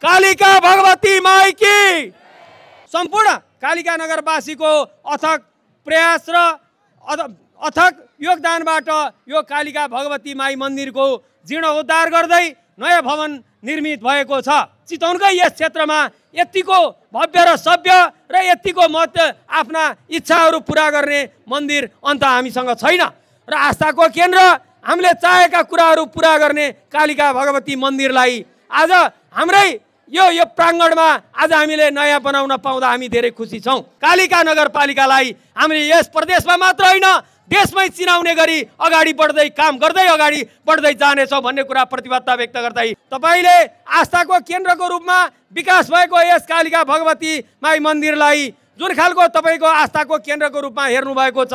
Kalika Bhagwati my की। सम्पूर्ण कालिका नगरवासीको अथक प्रयास र अथक योगदानबाट यो कालिका भगवती माई मन्दिरको जीर्णोद्धार गर्दै नयाँ भवन निर्मित भएको छ। चितवनकै यस क्षेत्रमा यतिको भव्य र सभ्य र यतिको महत्त्व आफ्ना इच्छाहरू पुरा गर्ने मन्दिर अन्त हामीसँग छैन र आस्थाको केन्द्र हामीले चाहेका कुराहरू पुरा गर्ने कालिका भगवती मन्दिरलाई आज हाम्रै यो प्राङ्गणमा आज हामीले नयाँ बनाउन पाउँदा हामी धेरै खुसी छौँ। कालिका नगरपालिकालाई हामीले यस प्रदेशमा मात्र होइन देशमै चिनाउने गरी अगाडि बढ्दै काम गर्दै अगाडि बढ्दै जानेछौँ भन्ने कुरा प्रतिबद्धता व्यक्त गर्दै तपाईँले आस्थाको केन्द्रको रूपमा विकास भएको यस कालिका भगवती माई मन्दिरलाई जुन खालको तपाईँको आस्थाको केन्द्रको रूपमा हेर्नुभएको छ,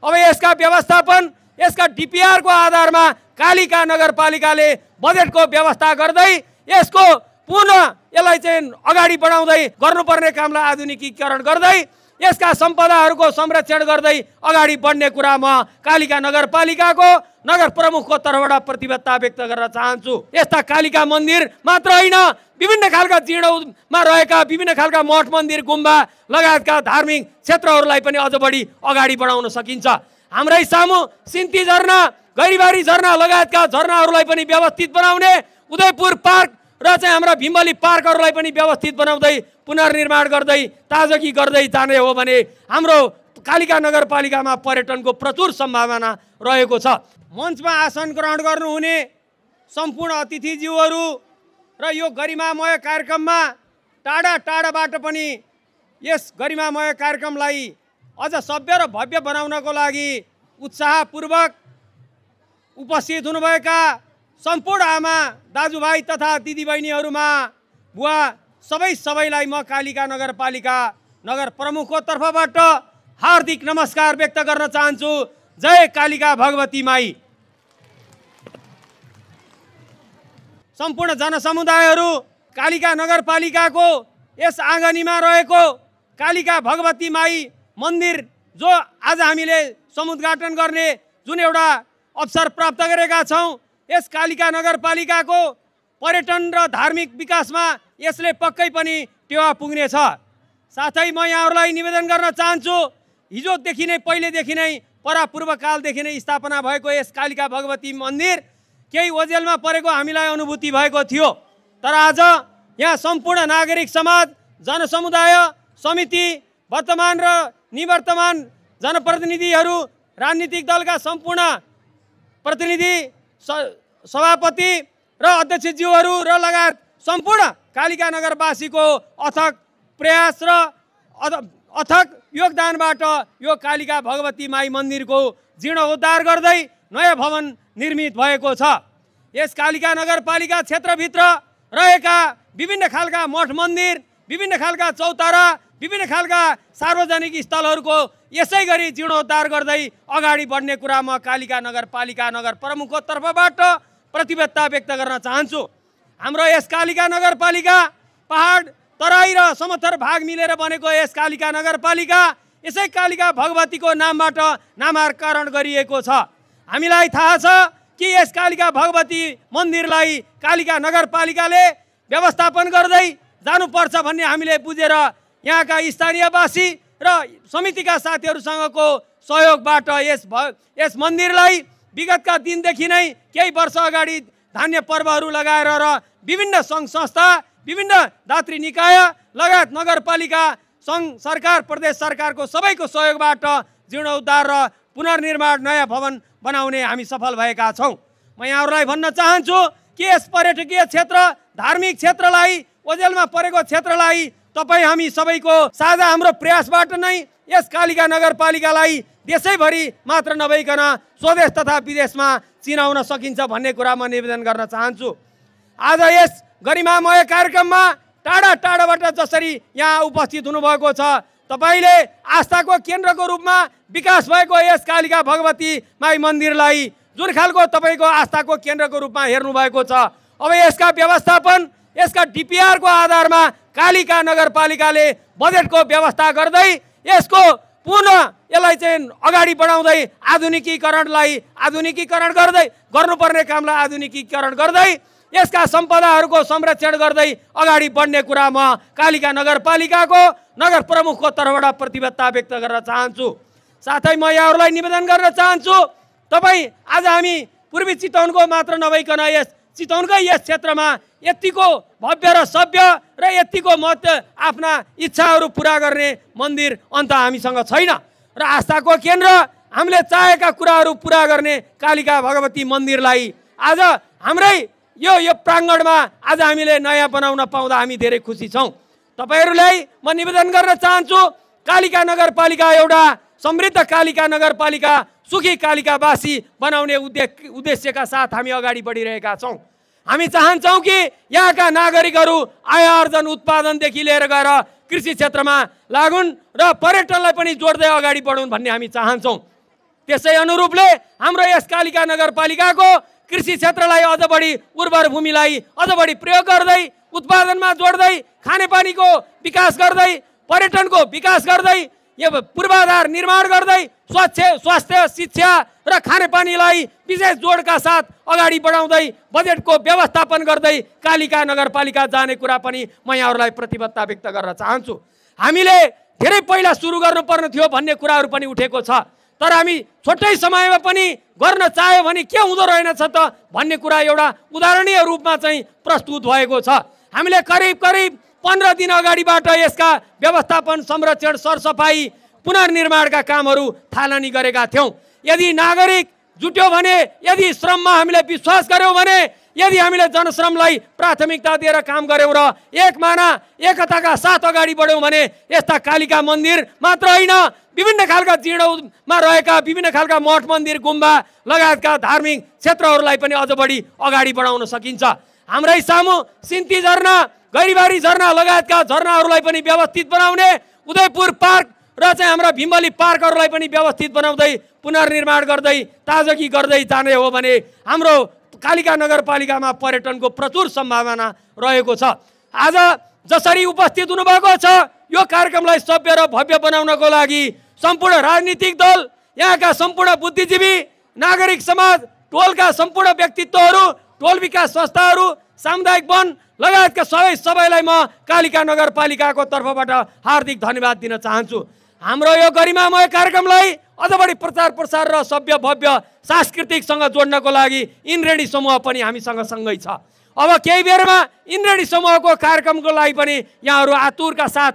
अब यसका व्यवस्थापन यसका डिपिआरको आधारमा कालिका नगरपालिकाले बजेटको व्यवस्था गर्दै यसको पुनः यसलाई चाहिँ अगाडि बढाउँदै गर्नुपर्ने कामलाई आधुनिकीकरण गर्दै यसका सम्पदाहरूको संरक्षण गर्दै अगाडि बढ्ने कुरामा कालिका नगरपालिकाको नगर प्रमुखको तर्फबाट प्रतिबद्धता व्यक्त गर्न चाहन्छु। यस्ता कालिका मन्दिर मात्र होइन विभिन्न खालका जीर्णमा रहेका विभिन्न खालका मठ मन्दिर गुम्बा लगायतका धार्मिक क्षेत्रहरूलाई पनि अझ बढी अगाडि बढाउन सकिन्छ। हाम्रै सामु सिन्ती झरना गैरीबारी झरना लगायतका झरनाहरूलाई पनि व्यवस्थित बनाउने, उदयपुर पार्क र चाहिँ हाम्रा भीमबली पार्कहरूलाई पनि व्यवस्थित बनाउँदै पुनर्निर्माण गर्दै ताजगी गर्दै जाने हो भने हाम्रो कालिका नगरपालिकामा पर्यटनको प्रचुर सम्भावना रहेको छ। मञ्चमा आसन ग्रहण गर्नुहुने सम्पूर्ण अतिथिज्यूहरू र यो गरिमामय कार्यक्रममा टाढा टाढाबाट पनि यस गरिमामय कार्यक्रमलाई अझ सभ्य र भव्य बनाउनको लागि उत्साहपूर्वक उपस्थित हुनुभएका सम्पूर्ण आमा दाजुभाइ तथा दिदीबहिनीहरूमा बुवा सबैलाई म कालिका नगरपालिका नगर प्रमुखको तर्फबाट हार्दिक नमस्कार व्यक्त गर्न चाहन्छु। जय कालिका भगवती माई। सम्पूर्ण जनसमुदायहरू कालिका नगरपालिकाको यस आँगनीमा रहेको कालिका भगवती माई मन्दिर जो आज हामीले समुद्घाटन गर्ने जुन एउटा अवसर प्राप्त गरेका छौँ, यस कालिका नगरपालिकाको पर्यटन र धार्मिक विकासमा यसले पक्कै पनि टेवा पुग्नेछ। साथै म यहाँहरूलाई निवेदन गर्न चाहन्छु, हिजोदेखि नै पहिलेदेखि नै पूर्वकालदेखि नै स्थापना भएको यस कालिका भगवती मन्दिर केही ओझेलमा परेको हामीलाई अनुभूति भएको थियो, तर आज यहाँ सम्पूर्ण नागरिक समाज जनसमुदाय समिति वर्तमान र निवर्तमान जनप्रतिनिधिहरू राजनीतिक दलका सम्पूर्ण प्रतिनिधि सभापति र अध्यक्षज्यूहरू र लगायत सम्पूर्ण कालिका नगरवासीको अथक प्रयास र अथक योगदानबाट यो कालिका भगवती माई मन्दिरको जीर्णोद्धार गर्दै नयाँ भवन निर्मित भएको छ। यस कालिका नगरपालिका क्षेत्रभित्र रहेका विभिन्न खालका मठ मन्दिर, विभिन्न खालका चौतारा, विभिन्न खालका सार्वजनिक स्थलहरूको यसै गरी जीर्णोद्धार गर्दै अगाडि बढ्ने कुरामा कालिका नगरपालिका नगर प्रमुखको तर्फबाट प्रतिबद्धता व्यक्त गर्न चाहन्छु। हाम्रो यस कालिका नगरपालिका पहाड तराई र समथर भाग मिलेर बनेको यस कालिका नगरपालिका यसै कालिका भगवतीको नामबाट नामाकरण गरिएको छ। हामीलाई थाहा छ कि यस कालिका भगवती मन्दिरलाई कालिका नगरपालिकाले व्यवस्थापन गर्दै जानुपर्छ भन्ने हामीले बुझेर यहाँका स्थानीयवासी र समितिका साथीहरूसँगको सहयोगबाट यस मन्दिरलाई विगतका दिनदेखि नै केही वर्ष अगाडि धान्य पर्वहरू लगाएर र विभिन्न सङ्घ संस्था, विभिन्न दात्री निकाय लगायत नगरपालिका, सङ्घ सरकार, प्रदेश सरकारको सबैको सहयोगबाट जीर्णोद्धार र पुनर्निर्माण नयाँ भवन बनाउने हामी सफल भएका छौँ। म यहाँहरूलाई भन्न चाहन्छु कि यस पर्यटकीय क्षेत्र, धार्मिक क्षेत्रलाई, ओझेलमा परेको क्षेत्रलाई तपाईँ हामी सबैको साझा हाम्रो प्रयासबाट नै यस कालिका नगरपालिकालाई देशैभरि मात्र नभइकन स्वदेश तथा विदेशमा चिनाउन सकिन्छ भन्ने कुरा म निवेदन गर्न चाहन्छु। आज यस गरिमामय कार्यक्रममा टाढा टाढाबाट जसरी यहाँ उपस्थित हुनुभएको छ, तपाईँले आस्थाको केन्द्रको रूपमा विकास भएको यस कालिका भगवती माई मन्दिरलाई जुन खालको तपाईँको आस्थाको केन्द्रको रूपमा हेर्नुभएको छ, अब यसका व्यवस्थापन यसका डिपिआरको आधारमा कालिका नगरपालिकाले बजेटको व्यवस्था गर्दै यसको पुनः यसलाई चाहिँ अगाडि बढाउँदै आधुनिकीकरण गर्नुपर्ने कामलाई आधुनिकीकरण गर्दै यसका सम्पदाहरूको संरक्षण गर्दै अगाडि बढ्ने कुरा म कालिका नगरपालिकाको नगर प्रमुखको तर्फबाट प्रतिबद्धता व्यक्त गर्न चाहन्छु। साथै म यहाँहरूलाई निवेदन गर्न चाहन्छु, तपाईँ आज हामी पूर्वी चितवनको मात्र नभइकन यस चितवनकै यस क्षेत्रमा यतिको भव्य र सभ्य र यतिको महत्त्व आफ्ना इच्छाहरू पुरा गर्ने मन्दिर अन्त हामीसँग छैन र आस्थाको केन्द्र हामीले चाहेका कुराहरू पुरा गर्ने कालिका भगवती मन्दिरलाई आज हाम्रै यो प्राङ्गणमा आज हामीले नयाँ बनाउन पाउँदा हामी धेरै खुसी छौँ। तपाईहरूलाई म निवेदन गर्न चाहन्छु, कालिका नगरपालिका एउटा समृद्ध कालिका नगरपालिका, सुखी कालिकावासी बनाउने उद्देश्यका साथ हामी अगाडि बढिरहेका छौँ। हामी चाहन्छौँ कि यहाँका नागरिकहरू आय आर्जन उत्पादनदेखि लिएर गएर कृषि क्षेत्रमा लागुन् र पर्यटनलाई पनि जोड्दै अगाडि बढुन् भन्ने हामी चाहन्छौँ। त्यसै अनुरूपले हाम्रो यस कालिका नगरपालिकाको कृषि क्षेत्रलाई अझ बढी उर्वर भूमिलाई अझ बढी प्रयोग गर्दै उत्पादनमा जोड्दै खानेपानीको विकास गर्दै पर्यटनको विकास गर्दै यो पूर्वाधार निर्माण गर्दै स्वास्थ्य शिक्षा र खानेपानीलाई विशेष जोडका साथ अगाडि बढाउँदै बजेटको व्यवस्थापन गर्दै कालिका नगरपालिका जाने कुरा पनि म यहाँहरूलाई प्रतिबद्धता व्यक्त गर्न चाहन्छु। हामीले धेरै पहिला सुरु गर्नुपर्ने थियो भन्ने कुराहरू पनि उठेको छ, तर हामी छोटै समयमा पनि गर्न चाह्यो भने के हुँदो रहेनछ त भन्ने कुरा एउटा उदाहरणीय रूपमा चाहिँ प्रस्तुत भएको छ। हामीले करिब 15 दिन अगाडिबाट यसका व्यवस्थापन, संरक्षण, सरसफाई, पुनर्निर्माणका कामहरू थालनी गरेका थियौँ। यदि नागरिक जुट्यो भने, यदि श्रममा हामीले विश्वास गऱ्यौँ भने, यदि हामीले जनश्रमलाई प्राथमिकता दिएर काम गऱ्यौँ र एकमाना एकताका साथ अगाडि बढ्यौँ भने यस्ता कालिका मन्दिर मात्र होइन, विभिन्न खालका जीर्णमा रहेका विभिन्न खालका मठ मन्दिर, गुम्बा लगायतका धार्मिक क्षेत्रहरूलाई पनि अझ बढी अगाडि बढाउन सकिन्छ। हाम्रै सामु सिन्ती झरना, गैरीबारी झरना लगायतका झरनाहरूलाई पनि व्यवस्थित बनाउने, उदयपुर पार्क र चाहिँ हाम्रा भीमबली पार्कहरूलाई पनि व्यवस्थित बनाउँदै पुनर्निर्माण गर्दै ताजगी गर्दै जाने हो भने हाम्रो कालिका नगरपालिकामा पर्यटनको प्रचुर सम्भावना रहेको छ। आज जसरी उपस्थित हुनुभएको छ, यो कार्यक्रमलाई सभ्य र भव्य बनाउनको लागि सम्पूर्ण राजनीतिक दल, यहाँका सम्पूर्ण बुद्धिजीवी, नागरिक समाज, टोलका सम्पूर्ण व्यक्तित्वहरू, टोल विकास संस्थाहरू, सामुदायिक वन लगायतका सबैलाई म कालिका नगरपालिकाको तर्फबाट हार्दिक धन्यवाद दिन चाहन्छु। हाम्रो यो गरिमामय कार्यक्रमलाई अझ बढी प्रचार प्रसार र सभ्य भव्य सांस्कृतिकसँग जोड्नको लागि इनरेडी समूह पनि हामीसँग सँगै छ। अब केही बेरमा इनरेडी समूहको कार्यक्रमको लागि पनि यहाँहरू आतुरका साथ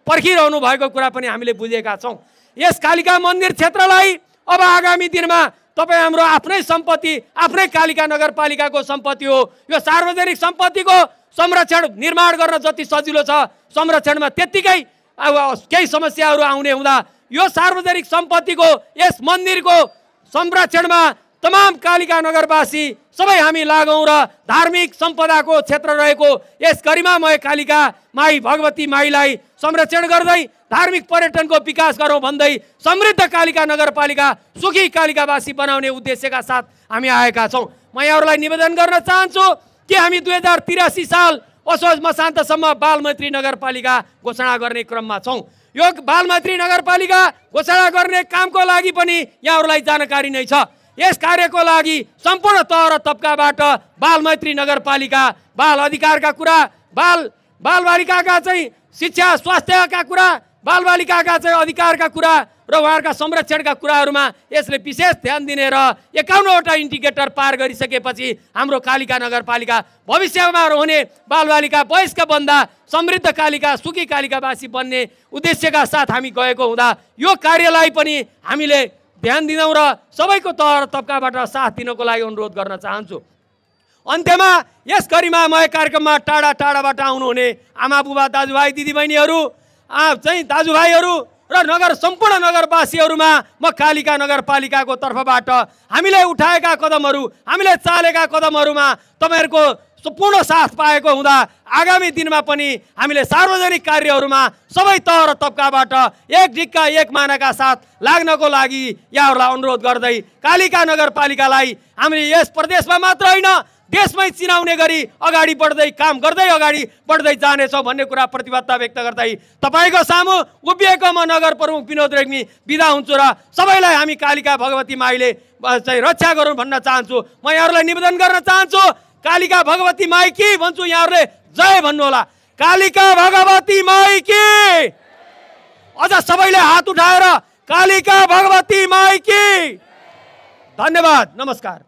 पर्खिरहनु भएको कुरा पनि हामीले बुझेका छौँ। यस कालिका मन्दिर क्षेत्रलाई अब आगामी दिनमा तपाईँ हाम्रो आफ्नै सम्पत्ति, आफ्नै कालिका नगरपालिकाको सम्पत्ति हो। यो सार्वजनिक सम्पत्तिको संरक्षण निर्माण गर्न जति सजिलो छ, संरक्षणमा त्यत्तिकै केही समस्याहरू आउने हुँदा यो सार्वजनिक सम्पत्तिको, यस मन्दिरको संरक्षणमा तमाम कालिका नगरवासी सबै हामी लागौँ र धार्मिक सम्पदाको क्षेत्र रहेको यस गरिमामय कालिका माई भगवती माईलाई संरक्षण गर्दै धार्मिक पर्यटनको विकास गरौँ भन्दै समृद्ध कालिका नगरपालिका, सुखी कालिकावासी बनाउने उद्देश्यका साथ हामी आएका छौँ। म यहाँहरूलाई निवेदन गर्न चाहन्छु कि हामी 2083 साल असोज मसान्तसम्म बालमैत्री नगरपालिका घोषणा गर्ने क्रममा छौँ। यो बालमैत्री नगरपालिका घोषणा गर्ने कामको लागि पनि यहाँहरूलाई जानकारी नै छ। यस कार्यको लागि सम्पूर्ण तह र तबकाबाट बालमैत्री नगरपालिका, बाल अधिकारका कुरा, बालबालिकाका चाहिँ शिक्षा स्वास्थ्यका कुरा, बालबालिकाका चाहिँ अधिकारका कुरा र उहाँहरूका संरक्षणका कुराहरूमा यसले विशेष ध्यान दिने र 51वटा इन्डिकेटर पार गरिसकेपछि हाम्रो कालिका नगरपालिका भविष्यमा रहने बालबालिका वयस्क बन्दा समृद्ध कालिका, सुखी कालिकावासी बन्ने उद्देश्यका साथ हामी गएको हुँदा यो कार्यलाई पनि हामीले ध्यान दिँदौँ र सबैको तह र तबकाबाट साथ दिनको लागि अनुरोध गर्न चाहन्छु। अन्त्यमा यस गरिमामय कार्यक्रममा टाढा टाढाबाट आउनुहुने आमा बुबा, दाजुभाइ, दिदीबहिनीहरू चाहिँ दाजुभाइहरू र सम्पूर्ण नगरवासीहरूमा म कालिका नगरपालिकाको तर्फबाट हामीले उठाएका कदमहरू, हामीले चालेका कदमहरूमा तपाईँहरूको पूर्ण साथ पाएको हुँदा आगामी दिनमा पनि हामीले सार्वजनिक कार्यहरूमा सबै तह र तबकाबाट एक ढिक्का एक मानाका साथ लाग्नको लागि यहाँहरूलाई अनुरोध गर्दै कालिका नगरपालिकालाई हामीले यस प्रदेशमा मात्र होइन देशमै चिनाउने गरी अगाडि बढ्दै काम गर्दै अगाडि बढ्दै जानेछौँ भन्ने कुरा प्रतिबद्धता व्यक्त गर्दै तपाईँको सामु उभिएको म नगर प्रमुख विनोद रेग्मी बिदा हुन्छु र सबैलाई हामी कालिका भगवती माईले चाहिँ रक्षा गरौँ भन्न चाहन्छु। म यहाँहरूलाई निवेदन गर्न चाहन्छु, कालिका भगवती माई की भन्छु, यहाँहरूले जय भन्नुहोला। कालिका भगवती माई की। अझ सबैले हात उठाएर कालिका भगवती माई की। धन्यवाद, नमस्कार।